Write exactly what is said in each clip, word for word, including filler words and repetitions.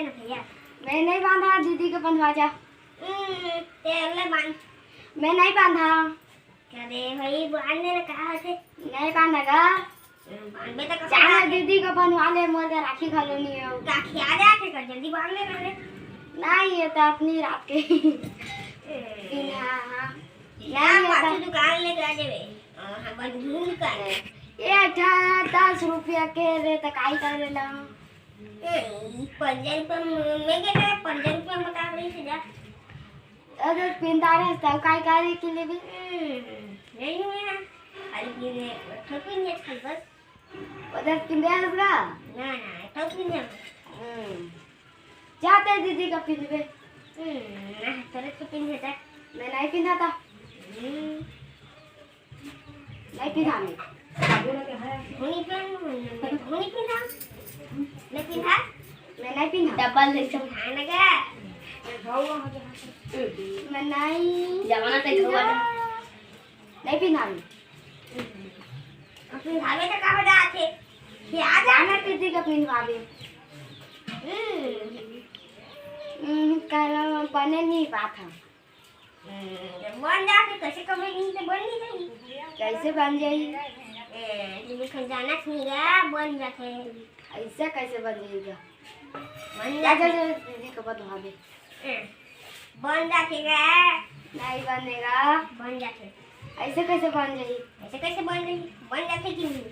भैया। मैं नहीं बांधा, दीदी के बंधवा जा। हम्म, ते ले बांध। मैं नहीं बांधा। अरे भाई, बांध देना, का होथे? नहीं बांधा गा। हम्म, बांधबे तो कब जाना बांधे? दीदी के बंधवा ले, मोर के राखी घलो नहीं हो। का खिया जाथे का? जल्दी बांध लेना रे। नहीं, ये तो अपनी रात के। हम्म। दिन, हाँ, हाँ। हाँ, नहीं, ये पाछू तो दुकान ले जा देवे। हाँ, हाँ, बंधून का। ये अठा दस रुपया के रे, तो काई कर लेना? ए, पंजा रुपया म-, मैं कहता है, पंजा रुपया में बता रही थी जा। अगर पिंदा रहे, तब काय करे के लेबे? हम्म, नहीं हुए ना। खाली पीने, ठोकी नहीं खाली बस। उधर पिंदे है उसका? ना, ना, ठोकी नहीं। हम्म। जाते दीदी का पिंदबे। हम्म, ना, तेरे तो पिंदे था। मैं नहीं पिंदा था। हम्म। नहीं पिंधा मैं। हुनी पिंध, हुनी पिंधा। नहीं पिंधा? मैं नहीं पिंधा। डबल दे दो। हाँ, लगा। मैं नहीं जमाना तक पिंधा। नहीं पिंधा मैं। पिंधावे तो का हो जाथे? क्या जाना दीदी का पिंधवावे। हम्म। हम्म, कहना बने नहीं बात है। हम्म, बन जाथे, कैसे कभी नहीं तो बन नहीं जाही। कैसे बन जाही? ए, तुम खन जाना नहीं गा, बन जाथे। ऐसा कैसे बन जाही गा? बन जा, जा, जाथे। जा, दीदी को बतवा दे। ए, बन जाथे गा। नहीं बनेगा। बन जाथे। ऐसे कैसे बन जाही? ऐसे कैसे बन जाही? बन जाथे कि नहीं?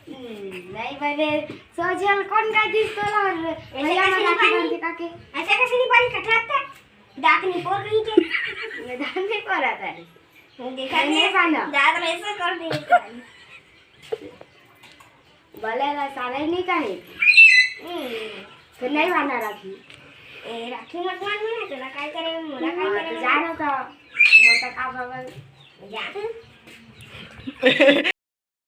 हम्म, नहीं बने। सोचल कौन का दिस तोला और ऐसे भैया कैसे में नहीं राखी बनी? बांधे काके? ऐसे कैसे नहीं बनी? कटराता? दांत नहीं पड़ रही के? मैं दांत नहीं पड़ रहा था। देखा नहीं, नहीं? बांधा। दांत ऐसे कर दी। बोले ला साले नहीं कहे। हम्म। तो नहीं बांधा राखी। ए, राखी मत बांध ना, तोला काय करे, मोला काय हाँ, करे? तो जानो तो, मोटा का भवन। जा।